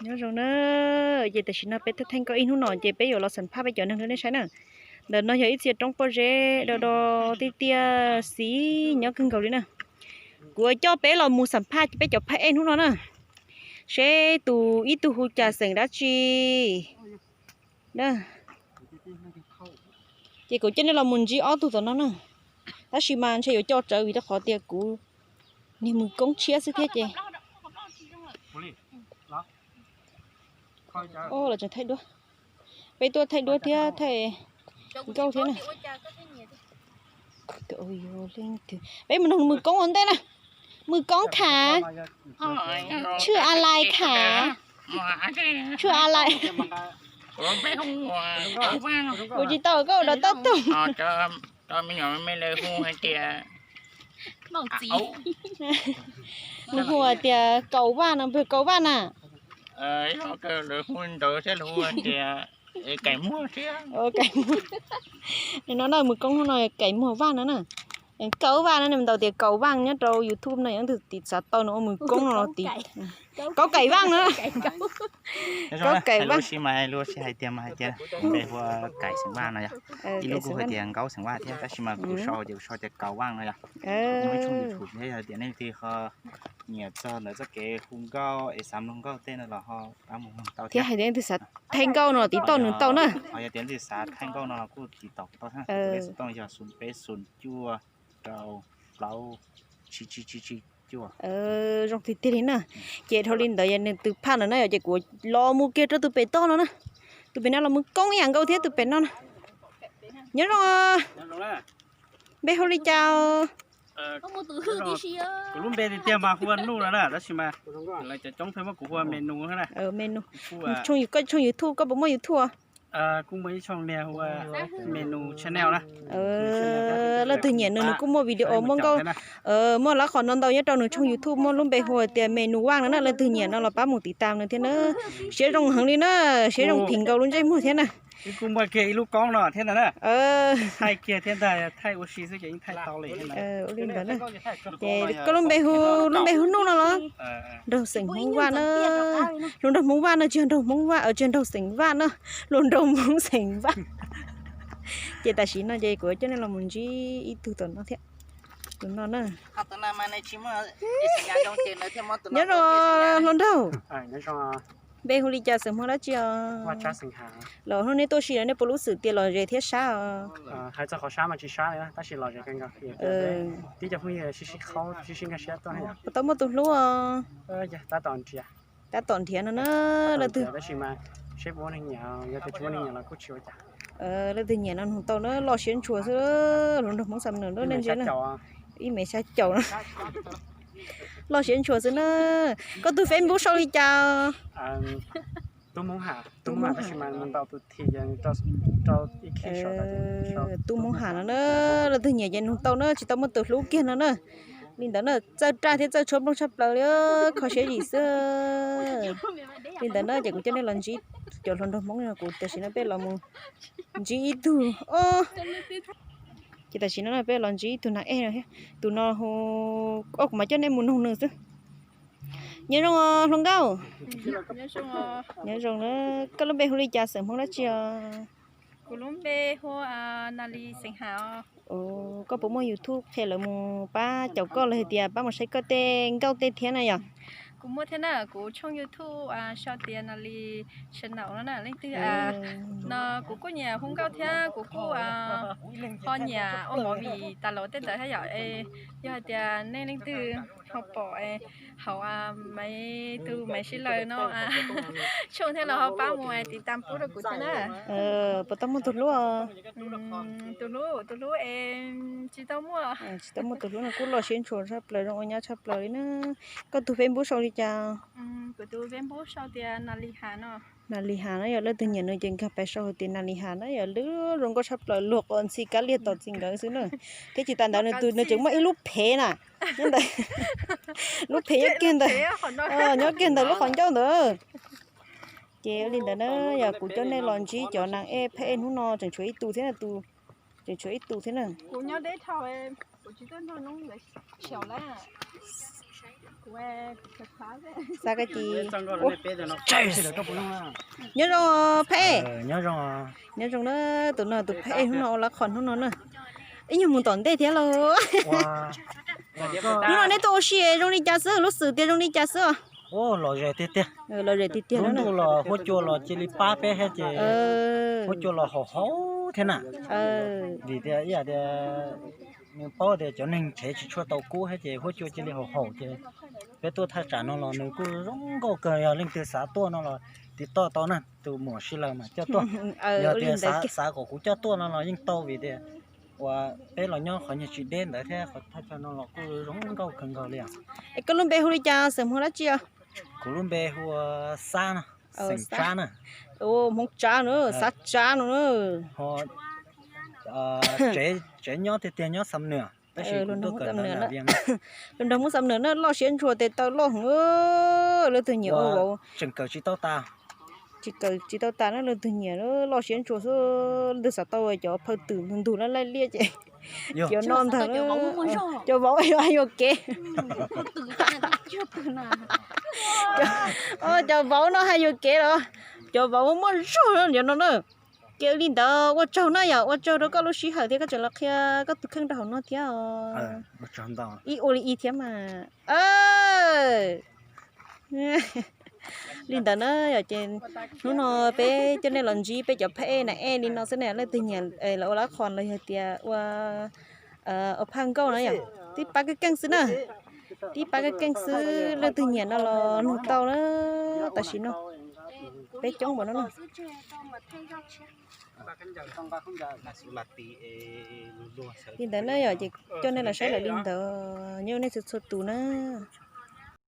Nyob zoo na, ces tam sim no peb theej nkauj ib hnub no ces peb yuav los xam phaj peb cov neeg rau nej saib na. Ntawm no yog ib txhia roob pob zeb do do tiaj tiaj xiv nyob kawg nkaus li na. Kuv coj peb los mus xam phaj peb cov phaj ej hnub no na. Seb tus ib tug hu cas xeem dab tsi. Ces kuv coj nej los mus ntsib ob tug tom no na. Tab sis mas ntshe yuav coj tsawv vim rau qhov tias kuv niag mws koob tshiab xwb thiab ces. Los tseem thaij duab. Peb tuaj thaij duab thiab thaij nkauj thiab na. Peb mus nrog mws koob ua ntej na. Mws koob khav. Tshwj a lai khav. Tshwj a lai. Kuv tsis tau koj ua dog toj tug. Nws hu tias Kaus Vaj no, npawg Kaus Vaj na. Ntawd thiab lawv hu tias Kaim Muag thiab. Nws no na, mws koob no Kaim Muag Vaj no na. Kaus Vaj no, nws ntaus tias Kaus Vaj nyob rau YouTube no, yog leej twg tiv xav tau nws ua mws koob no los tiv. Kaus Kaim Vaj no. Kaus Kaim Vaj. Lub sij mas lub sij hais tias mas hais tias npe hu Kaim xeem Vaj no yog. Ib lub kuj hais tias Nkaub xeem Vaj thiab, tab sis mas kuv sau ces kuv sau tias Kaus Vaj no yog. Muaj ib tshooj YouTube thiab, yog tias nej leej twg ho nyiam txog ntawm txoj kev hu nkauj es xav mloog nkauj tej no los ho pab mus mloog tau thiab. Hais tias leej twg xav thaij nkauj no los tiv tauj nws tau na. Ho yog tias leej twg xav thaij nkauj no los kuj tiv tauj tau thiab. Tus lej xov tooj yog xoom peb xoom cuaj rau plaub tsib tsib tsib tsib cuaj. Zoo tiag tiag li na. Ces dhau li ntawd yog nws tus phaj ntawd na yog ces kuv los mus kiag rau tus pem toj no na. Tus pem no los mus koob ib yam nkaus thiab tus pem no na. Nyob zoo. Npe hu li cas? Kuv lub npe tiag tiag mas hu ua Nuj no na, tab sis mas lawv cov coob pheej muab kuv hu ua Me Nus na. Koj tshooj YouTube, koj puas muaj YouTube? Kuj muaj ib tshooj niag hu ua Me Nus Channel na. Leej twg nyiam nws, nws kuj muaj video muaj nkauj, muaj lab qhov no ntau nyob rau nws tshooj YouTube muaj lub npe hu tias Me Nus Vaj no na. Leej twg nyiam no los pab mus tiv tam nws thiab na. Siab zoo heev li na, siab zoo phim nkaus lub ntsej muag thiab na. Kuj muaj kiag ib lub koob no thiab ntag na. Thaij kiag thiab ntag, thaij ua si xwb ces yeej thaij tau li. Ua li ntawd na. Ces koj lub npe hu, lub npe hu Nuj no los? Nraug xeem Hmoob Vaj na. Hluas nraug Hmoob Vaj no, tsis yog nraug Hmoob Vaj, tsis yog nraug xeem Vaj no. Hluas nraug Hmoob xeem Vaj. Ces tam sim no ces kuv coj nej los mus ntsib ib tug tom no thiab. Tus no na. Nyob zoo hluas nraug. Npe hu li cas, xeem Hmoob dab tsi os? Los hnub nej tuaj si no nej puas lub xwm tias lom zem thiab sab os? Puas tau muaj tus hlub os? Tab tom nrhiav no na. Leej twg nyiam no nug tau na, loj siab ntshua xwb, hluas nraug Hmoob Xam Nws nej ntsia na. Ib mev xya caum no. Loj siab ntshua xwb na. Koj tus Facebook sau li cas? Tub Hmoob Ham no na, leej twg nyiam ces nug tau na, tsis tau muaj tus hlub kiag no na. Li ntawd na, txawj raj thiab txawj tshuab nplooj tshaj plaws li, kho siab zim xwb. Li ntawd na ces kuv coj nej los ntsib cov hluas nraug Hmoob no, kuv tam sim no peb los mus ntsib ib tug os. Ces tam sim no peb los ntsib ib tug nas ej no thiab, tus no hu, kuv mam coj nej mus nug nws xwb. Nyob zoo hluas nkauj. Nyob zoo na, koj lub npe hu li cas, xeem Hmoob dab tsi os? Kuv lub npe hu Nas Lis xeem Ham. Koj puas muaj YouTube qhia lawv mus pab caum koj los hais tias pab mus saib koj tej nkauj tej thiab na yom? Kuv muaj thiab na, kuv tshooj YouTube sau tias Nas Lis Channel no na, leej twg no kuv kuj nyiam hu nkauj thiab kuv kuj ho nyiam ua movie tas los tej ntawd thiab yom. Yog hais tias nej leej twg ho pom hauv Maiv tus Maiv Sib Laws no tshooj thiab los ho pab mus tiv tam pub rau kuv thiab na. Puas tau muaj tus hlub? Tus hlub, tus hlub es tsis tau muaj. Tsis tau muaj tus hlub no kuj loj siab ntshua tshaj plaws, zoo ua nyab tshaj plaws li na. Koj tus Facebook sau li cas? Kuv tus Facebook sau tias Nas Lis Ham no. Nas Lis Ham na yom, leej twg nyiam nws ces nkag pais sau hais tias Nas Lis Ham na yom, lub zoo nkauj tshaj plaws, luag qos ntxhi kab liag tom txi nkawd xwb na. Thiab tsis tas ntawd nws tseem muaj ib lub phev na. Lub phev nyob kiag ntawm, nyob kiag ntawm lub qhov ncauj ntawd. Ces li ntawd na, yog kuv coj nej los ntsib cov nas ej phab ej hnub no tseem tshuav ib tus thiab na, tus, tseem tshuav ib tus thiab na. Xav kab ci. Nyob zoo phab ej. Nyob zoo na, tus no tus phab ej hnub no ua lab qhos hnub no na. Ib nyuag mus tom ntej thiab lauj. Hnub no neb tuaj ua si zoo li cas xwb, lub xwm tias zoo li cas xwb os? Los zem tiag tiag. Los zem tiag tiag. Lub ntuj los huab cua los cia li pab peb thiab ces huab cua los haum haum thiab na. Vim tias ib yam tias nws paub tias cov neeg tshev tsis tshua tau kub thiab ces huab cua cia li haum haum ces peb tuaj thaj tsam no los nws kuj zoo nkauj kawg, yog leej twg xav tuaj no los tiv toj tau na, tus muam Sib Laws mas coj tuaj. Yog tias xav kom kuv coj tuaj no los yeej tau vim tias uas peb los nyob qhov nyuag tsis deb ntawd thiab qhov thaj chaw no los kuj zoo nkauj kawg nkaus li os. Es koj lub npe hu li cas, xeem Hmoob dab tsi os? Kuv lub npe hu ua Xab no, xeem Tsab na. Hmoob Tsab no, Xab Tsab no na. Tsev nyob tiag tiag nyob Xam Nuam, tab sis kuv tuaj kawm ntawv Vias. Lus nrog Hmoob Xam Nuam na, loj siab ntshua tes taw loj heev, leej twg nyiam ua vauv. Tseem kawm tsis tau tas. Tsis kawm tsis tau tas na, leej twg nyiam loj siab ntshua xwb, leej twg xav tau cov phaw twm ntug ntug laj laij liaj ces cov no ntag. Cov vauv hais yuam kev. Cov vauv no hais yuam kev los, cov vauv muaj zog cov no na. Ces li ntawd ua tsaug na yom, ua tsaug rau koj lub sij hawm thiab koj tseem los qhia koj tus kheej rau hauv no thiab os. Ib ua li ib thiab mas. Li ntawd na yom, ces hnub no peb coj nej los ntsib peb cov phab ej na, ej li no xwb na, leej twg nyiam los ua lab qhos los yog tias ua ua phaj nkauj na yom, tib pab keej keej xwb na. Tib pab keej keej xwb, leej twg nyiam no los nug tau na. Tam sim no peb coob npaum no na. Li ntawd na yom, ces coj nej los saib lawm li ntawd, nyob nej txhua txhua tus na.